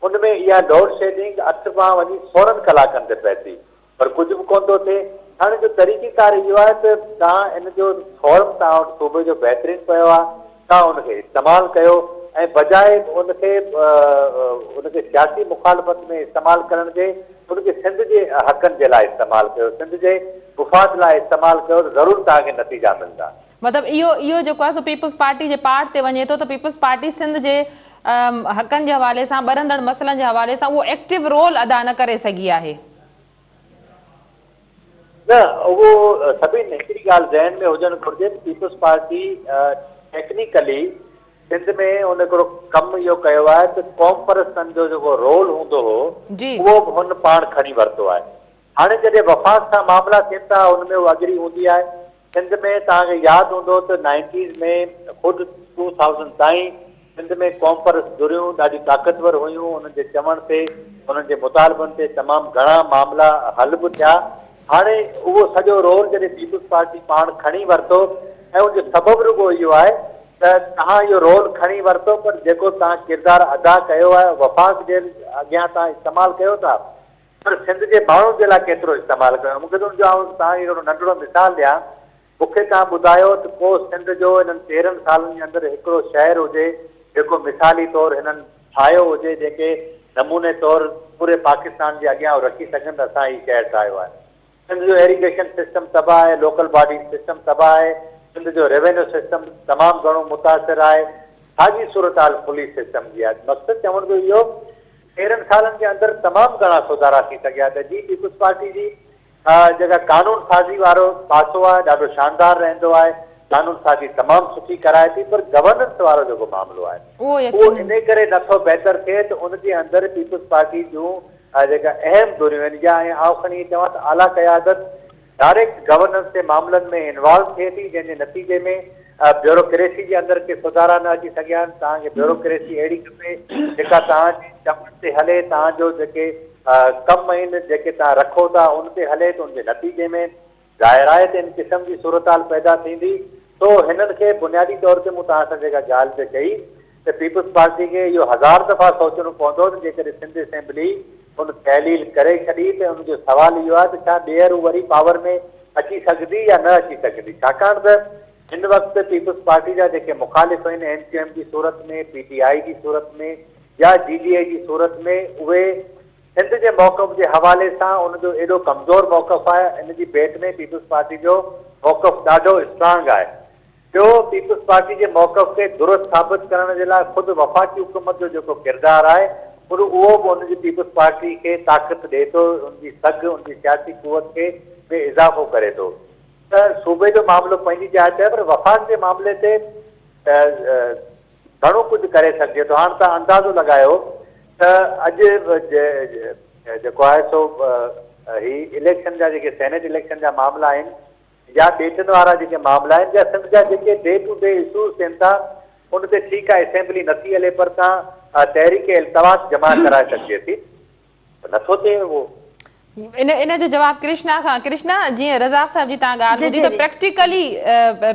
ان ۾ اها لوڊ شيڊنگ اٺ کان وڃي 16 ڪلاڪن تي پهتي، پر ڪجهه به ڪونه ٿو ٿئي. هاڻي جو طريقيڪار اهو آهي ته توهان ان جو فورم توهان وٽ صوبي جو بهترين پيو آهي، توهان ان کي استعمال ڪيو ۽ بجاء ان کي ان کي سياسي مخالفت ۾ استعمال ڪرڻ جي ان کي سنڌ جي حقن جي لاء استعمال ڪيو، سنڌ جي مفاد لاء استعمال ڪيو ته ضرور توهان کي نتيجا ملندا. مطلب اهو اهو جيڪو آهي سو پيپلز پارٽي جي پارٽ تي وڃي ٿو ته پيپلز پارٽي سنڌ جي حقن جي حوالي سان ٻرندڙ مسئلن جي حوالي سان اهو ايڪٽو رول ادا نه ڪري سگهي آهي. نه اهو سڀني هڪڙي ڳالهه ذهن ۾ هجڻ گهرجي ته پيپلز پارٽي ٽيڪنيڪلي سنڌ ۾ ان هڪڙو ڪم اهو ڪيو آهي ته قومپرستن جو جيڪو رول هوندو هو اهو به هن پاڻ کڻي ورتو آهي. هاڻي جڏهن وفاق سان معاملا ٿين ٿا ان ۾ اها اڳري هوندي آهي. سنڌ ۾ توهان کي ياد هوندو ته نائنٽيز ۾ خود ٽو ٿائوزنڊ تائين سنڌ ۾ قومپرست ڌريون ڏاڍيون طاقتور هيون انهن جي چوڻ تي انهن جي مطالبن تي تمام گهڻا معاملا حل به ٿيا. هاڻي اهو سڄو رول جڏهن پيپلز پارٽي پاڻ کڻي ورتو ۽ ان جو سبب رڳو اهو آهي ته توهان اهو رول کڻي ورتو پر جيڪو توهان ڪردار ادا ڪيو آهي وفاق جي اڳيان توهان استعمال ڪيو ٿا پر سنڌ جي ماڻهن جي لاء ڪيترو استعمال ڪيو مون کي ته ان جو آئون توهان کي هڪڙو ننڍڙو مثال ڏيان مون کي توهان ٻڌايو ته ڪو سنڌ جو انهن 13 سالن جي اندر هڪڙو شهر هجي جيڪو مثالي طور هنن ٺاهيو هجي جنهن کي نموني طور پوري پاڪستان جي اڳيان رکي سگهن ته اسان هي شهر ٺاهيو آهي. سنڌ جو ايريگيشن سسٽم تباهه آهي، لوڪل باڊي سسٽم تباهه آهي، سنڌ جو ريونيو سسٽم تمام گهڻو متاثر آهي، ساڳي صورتحال پوليس سسٽم جي آهي. مقصد چوڻ جو اهو 13 سالن جي اندر تمام گهڻا سڌارا ٿي سگهيا ته جي پيپلز پارٽي جي جيڪا قانون سازي وارو پاسو آهي ڏاڍو شاندار رهندو آهي، قانون سازي تمام سٺي ڪرائي ٿي پر گورننس وارو جيڪو معاملو آهي اهو انهي ڪري نٿو بهتر ٿئي ته ان جي اندر پيپلز پارٽي جون جيڪا اهم ڌريون آهن يا ائين آئون کڻي ائين چوان ته اعليٰ قيادت ڊائريڪٽ گورننس جي معاملن ۾ انوالو ٿئي ٿي جنهن جي نتيجي ۾ بيوروڪريسي جي اندر ڪي سڌارا نه اچي سگهيا آهن توهان کي بيوروڪريسي اهڙي کپي جيڪا توهان جي چوڻ تي هلي توهان جو جيڪي ڪم آهن جيڪي توهان رکو ٿا ان تي هلي ته ان جي نتيجي ۾ ظاهر آهي ته ان قسم جي صورتحال پيدا ٿيندي سو هنن کي بنيادي طور تي مون توهان سان جيڪا ڳالهه پئي ڪئي ته پيپلز پارٽي کي اهو هزار دفعا سوچڻو پوندو ته جيڪڏهن سنڌ اسيمبلي ان تحليل ڪري ڇڏي ته ان جو سوال اهو آهي ته ڇا ٻيهر هو وري پاور ۾ اچي سگهندي يا نه اچي سگهندي ڇاڪاڻ ته هن وقت پيپلز پارٽي جا جيڪي مخالف آهن ايم ڪيو ايم جي صورت ۾ پي ٽي آء جي صورت ۾ يا جي ڊي اي جي صورت ۾ اهي سنڌ جي موقف جي حوالي سان ان جو ايڏو ڪمزور موقف آهي ان جي ڀيٽ ۾ پيپلز پارٽي جو موقف ڏاڍو اسٽرانگ آهي. ٻيو پيپلز پارٽي جي موقف کي درست ثابت ڪرڻ جي لاء خود وفاقي حڪومت جو جيڪو ڪردار آهي ان اهو به ان جي پيپلز پارٽي کي طاقت ڏئي ٿو ان جي سگهه ان جي سياسي قوت کي ۾ اضافو ڪري ٿو ته صوبي جو معاملو پنهنجي جاء تي آهي پر وفاق جي معاملي تي ته گهڻو ڪجهه ڪري سگهجي ٿو هاڻ توهان اندازو لڳايو ته اڄ جيڪو آهي سو هي اليڪشن جا جيڪي سينيٽ اليڪشن جا معاملا آهن يا ٻيٽن وارا جيڪي معاملا آهن يا سنڌ جا جيڪي ڊي ٽو ڊي اشوز ٿين ٿا ان تي ٺيڪ آهي اسيمبلي نٿي هلي پر تان تحريڪ التوا جمع ڪرائي سگهجي ٿي پر نٿو ٿئي اهو. ان ان جو جواب ڪرشنا کان ڪرشنا جيئن رزاق صاحب جي تان ڳالهه ٻڌي ته practically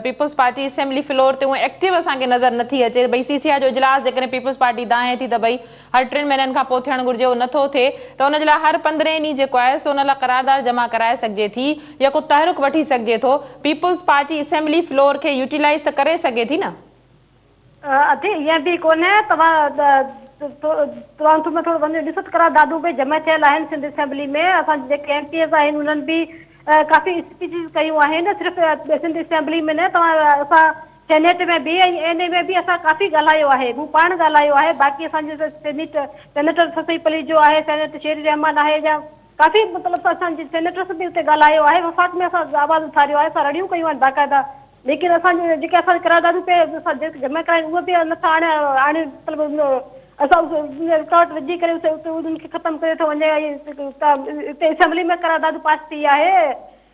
peoples party assembly floor تي هونئن ايڪٽو اسان کي نظر نٿي اچي ڀئي سي سي آء جو اجلاس جيڪڏهن پيپلز پارٽي دانهين ٿي ته ڀئي هر ٽن مهينن کان پوء ٿيڻ گهرجي اهو نٿو ٿئي ته ان جي لاء هر پندرهين ڏينهن جيڪو آهي سو ان لاء قراردار جمع ڪرائي سگهجي ٿي يا ڪو تحرڪ وٺي سگهجي ٿو پيپلز پارٽي اسيمبلي فلور کي يوٽيلائيز ته ڪري سگهي ٿي نه. ادي ائين به ڪونهي توهان توهان ٿو ٿورو وڃي ڏسو ته قراردادون به جمع ٿيل آهن سنڌ اسيمبلي ۾ اسان جا جيڪي ايم پي ايز آهن انهن به ڪافي اسپيچز ڪيون آهن صرف سنڌ اسيمبلي ۾ نه توهان اسان سينيٽ ۾ به ۽ اين اي ۾ به اسان ڪافي ڳالهايو آهي، مون پاڻ ڳالهايو آهي، باقي اسان جي سينيٽ سينيٽر سسئي پليجو آهي، سينيٽر شيري رحمان آهي يا ڪافي مطلب ته اسان جي سينيٽرس به اتي ڳالهايو آهي، وفاق ۾ اسان آواز اٿاريو آهي، اسان رڙيون ڪيون آهن باقاعده، ليڪن اسان جي جيڪي اسان جي قراردادون پي اسان جيڪي جمع ڪرايون اهي به نٿا آڻي آڻي مطلب اسان رڪاوٽ وجهي ڪري اتي انهن کي ختم ڪيو ٿو وڃي ۽ اتي اسيمبلي ۾ قراردادون پاس ٿي آهي.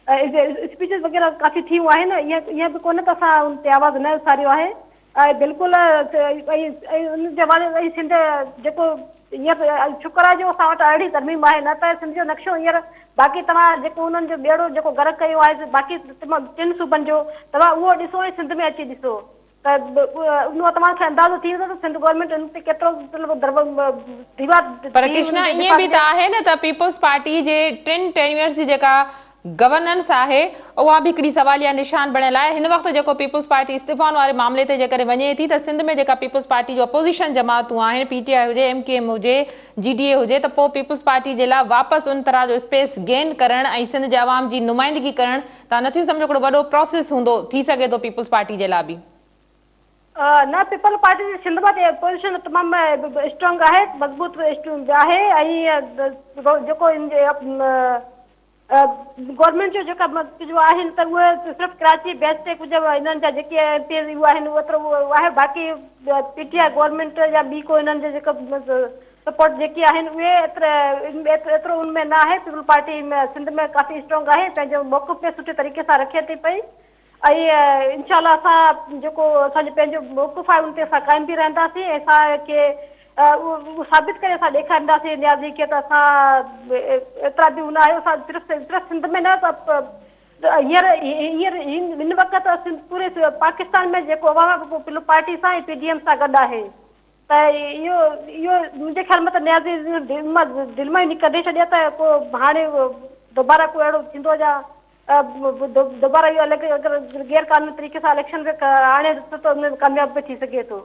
اسپيچز وغيره ڪافي ٿيون آهن ائين ائين به ڪونه ته اسان ان تي آواز نه اٿاريو آهي ۽ بلڪل ۽ ان جي حوالي ۽ سنڌ جيڪو هينئر شڪر آهي جو اسان وٽ اهڙي ترميم آهي نه ته سنڌ جو نقشو هينئر باقي توهان جيڪو انهن جو ٻيڙو جيڪو غرق ڪيو آهي باقي ٽن صوبن جو توهان اهو ڏسو ۽ سنڌ ۾ اچي ڏسو ته ان مان توهان کي اندازو ٿي ويندو ته سنڌ گورنمينٽ ان تي ڪيترو مطلب ديوار پر ڪرشنا ائين به ته آهي نه ته پيپلز پارٽي جي ٽن ٽينيورز جي جيڪا گورننس آهي اها به هڪڙي سواليه نشان بڻيل آهي هن وقت جيڪو پيپلز پارٽي استعيفائن واري معاملي تي جيڪڏهن وڃي ٿي ته سنڌ ۾ جيڪا پيپلز پارٽي جو اپوزيشن جماعتون آهن پي ٽي آء هجي ايم ڪيو ايم هجي جي ڊي اي هجي ته پوء پيپلز پارٽي جي لاء واپس ان طرح جو اسپيس گين ڪرڻ ۽ سنڌ جي عوام جي نمائندگي ڪرڻ توهان نٿيون سمجهو هڪڙو وڏو پراسيس هوندو ٿي سگهي ٿو پيپلز پارٽي جي لاء به. نه پيپلز پارٽي جي سنڌ مان پوزيشن تمام اسٽرانگ آهي مضبوط آهي ۽ جيڪو ان جي گورنمينٽ جو جيڪا جو آهن ته اهي صرف ڪراچي بيس تي ڪجهه انهن جا جيڪي ايم پي ايز آهن اوترو آهي باقي پي ٽي I government يا ٻي ڪو انهن جي جيڪا سپورٽ جيڪي آهن اهي ايترو ان ۾ نه آهي، پيپلز پارٽي سنڌ ۾ ڪافي اسٽرانگ آهي پنهنجو موقف به سٺي طريقي سان رکي ٿي پئي ۽ انشاء الله اسان جيڪو اسان جو پنهنجو موقف آهي ان تي اسان قائم به رهنداسين ۽ اسان کي اهو ثابت ڪري اسان ڏيکارينداسين نيازي کي ته اسان ايترا به نه آهيون اسان صرف صرف سنڌ ۾ نه پر هينئر هينئر هن وقت سنڌ پوري پاڪستان ۾ جيڪو عوام پيپلز پارٽي سان ۽ پي ڊي ايم سان گڏ آهي ته اهو اهو منهنجي خيال ۾ ته نيازي دل مان دل مان ئي ڪڍي ڇڏيا ته پوء هاڻي دوباره ڪو اهڙو ٿيندو يا دوباره اهو الڳ اگر غير قانوني طريقي سان اليڪشن به آڻي ته ان ۾ ڪامياب به ٿي سگهي ٿو.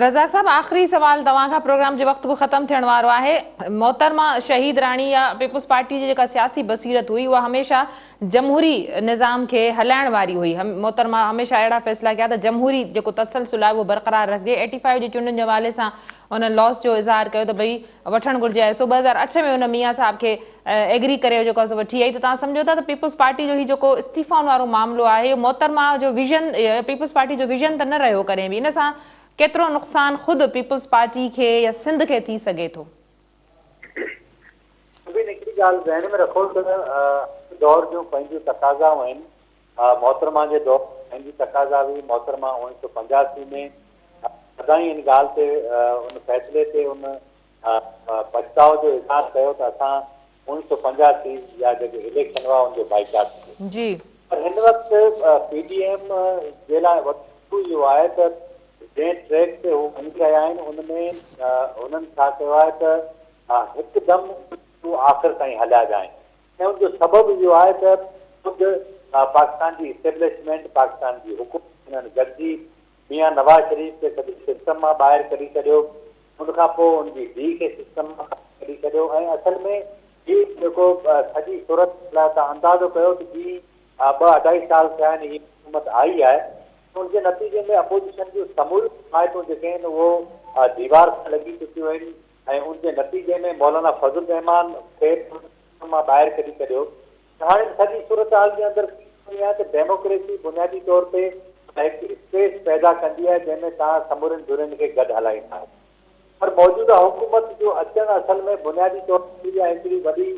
رزاق صاحب آخري سوال توهان کان پروگرام جو وقت به ختم ٿيڻ وارو آهي محترمه شهيد راڻي يا پيپلز پارٽي جي جيڪا سياسي بصيرت هئي اها هميشه جمهوري نظام کي هلائڻ واري هئي محترمه هميشه اهڙا فيصلا ڪيا ته جمهوري جيڪو تسلسل آهي اهو برقرار رکجي ايٽي فائيو جي چونڊن جي حوالي سان ان لاس جو اظهار ڪيو ته ڀئي وٺڻ گهرجي آهي سو 2008 ۾ ان ميان صاحب کي ايگري ڪري جيڪو آهي سو وٺي آئي ته توهان سمجهو ٿا ته پيپلز پارٽي جو هي جيڪو استعيفائن وارو معاملو آهي اهو محترمه جو ويزن پيپلز پارٽي جو ويزن ته نه رهيو ڪڏهن به ان سان ڪيترو نقصان خود پيپلز پارٽي کي يا سنڌ کي ٿي سگهي ٿو؟ سڀني هڪڙي ڳالهه ذهن ۾ رکو ته هر دور جون پنهنجون تقاضائون آهن. محترمه جي دور ۾ پنهنجي تقاضا هئي، محترمه 1985 ۾ سدائين ان ڳالهه تي ان فيصلي تي ان پڇتاء جو اظهار ڪيو ته اسان 1985 جا جيڪي اليڪشن هئا ان جو بائيڪاٽ ڪيو. جي. پر هن وقت پي ڊي ايم جي لاء وڏو اشو اهو آهي ته جنهن ٽريڪ تي هو وڃي رهيا آهن ان ۾ هنن ڇا ڪيو آهي ته هڪدم هو آخر تائين هليا ويا آهن ۽ ان جو سبب اهو آهي ته خود پاڪستان جي اسٽيبلشمينٽ، پاڪستان جي حڪومت انهن گڏجي ميان نواز شريف کي سڄي سسٽم مان ٻاهر ڪڍي ڇڏيو، ان کان پوء ان جي ڌيء کي سسٽم مان ٻاهر ڪڍي ڇڏيو ۽ اصل ۾ هي جيڪو سڄي صورت لاء توهان اندازو ڪيو ته جي ٻه اڍائي سال ٿيا آهن هي حڪومت آئي آهي ان جي نتيجي ۾ اپوزيشن جون سموريون جماعتون جيڪي آهن اهو ديوار سان لڳي چڪيون آهن ۽ ان جي نتيجي ۾ مولانا فضل الرحمان کي سسٽم مان ٻاهر ڪڍي ڇڏيو ته هاڻي سڄي صورتحال جي اندر ائين آهي ته ڊيموڪريسي بنيادي طور تي هڪ اسپيس پيدا ڪندي آهي جنهن ۾ توهان سمورين ڌرين کي گڏ هلائيندا آهيو پر موجوده حڪومت جو اچڻ اصل ۾ بنيادي طور تي اها هڪڙي وڏي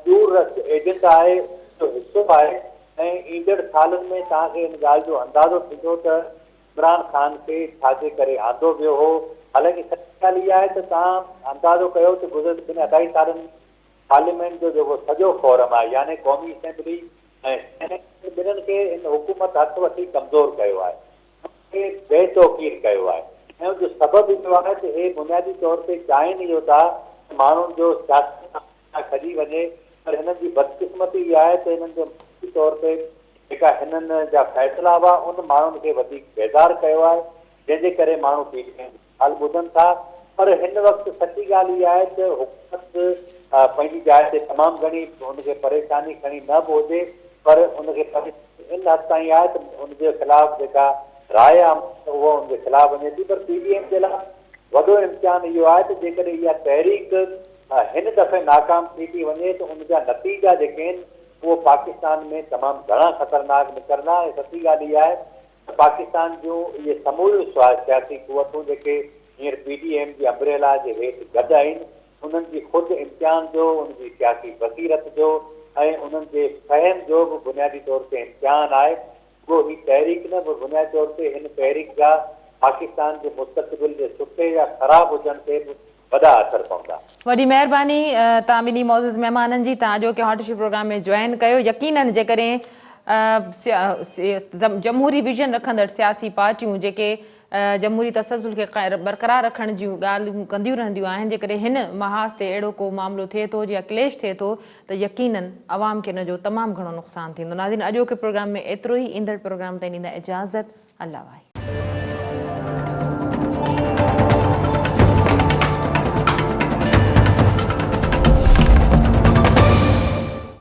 دور رس ايجنڊا آهي ان جو حصو آهي ۽ ايندڙ سالن ۾ توهان کي ان ڳالهه جو اندازو ٿيندو ته عمران خان کي ڇا جي ڪري آندو ويو هو حالانڪه سچي ڳالهه اها آهي ته توهان اندازو ڪيو ته گذريل ٻن اڍائي سالن ۾ پارليامينٽ جو جيڪو سڄو فورم آهي يعني قومي اسيمبلي ۽ سينيٽ ٻنهن کي هن حڪومت هٿ وٺي ڪمزور ڪيو آهي انهن کي بي توقير ڪيو آهي ۽ ان جو سبب اهو آهي ته اهي بنيادي طور تي چاهين اهو ٿا ته ماڻهن جو سياست کان کڄي وڃي پر هنن جي بدقسمتي اها آهي ته هنن جو معاشي طور تي جيڪا هنن جا فيصلا هئا ان ماڻهن کي وڌيڪ بيزار ڪيو آهي جنهن جي ڪري ماڻهو پي ٽي آء جي ڳالهه ٻڌن ٿا پر هن وقت سچي ڳالهه اها آهي ته حڪومت پنهنجي جاء تي تمام گهڻي ان کي پريشاني کڻي نه به هجي پر ان کي پريشاني ان حد تائين آهي ته ان جي خلاف جيڪا راء عامه آهي اها ان جي خلاف وڃي ٿي پر پي ڊي ايم جي لاء وڏو امتحان اهو آهي ته جيڪڏهن اها تحريڪ هن دفعي ناڪام ٿي ٿي وڃي ته ان جا نتيجا جيڪي آهن اهو پاڪستان ۾ تمام گهڻا خطرناڪ نڪرندا ۽ سچي ڳالهه اها آهي ته پاڪستان جون اهي سموريون سياسي قوتون جيڪي هينئر پي ڊي ايم جي امبريلا جي هيٺ گڏ آهن، انهن جي خود امتحان جو، ان جي سياسي بصيرت جو ۽ انهن جي فهم جو به بنيادي طور تي امتحان آهي. رڳو هي تحريڪ نه پر بنيادي طور تي هن تحريڪ جا پاڪستان جي مستقبل جي سٺي يا خراب هجڻ تي به وڏا اثر پوندا. وڏي مهرباني توهان ٻنهي معزز مهمانن جي توهان اڄوڪي هاٽ اشو پروگرام ۾ جوائن ڪيو يقينن جيڪڏهن جمهوري ويزن رکندڙ سياسي پارٽيون جيڪي جمهوري تسلسل کي برقرار رکڻ جون ڳالهيون ڪنديون رهنديون آهن جيڪڏهن هن محاذ تي اهڙو ڪو معاملو ٿئي ٿو يا ڪليش ٿئي ٿو ته يقينن عوام کي ان جو تمام گهڻو نقصان ٿيندو ناظرين اڄوڪي پروگرام ۾ ايترو ئي ايندڙ پروگرام تائين ڏيندا اجازت الله واهي.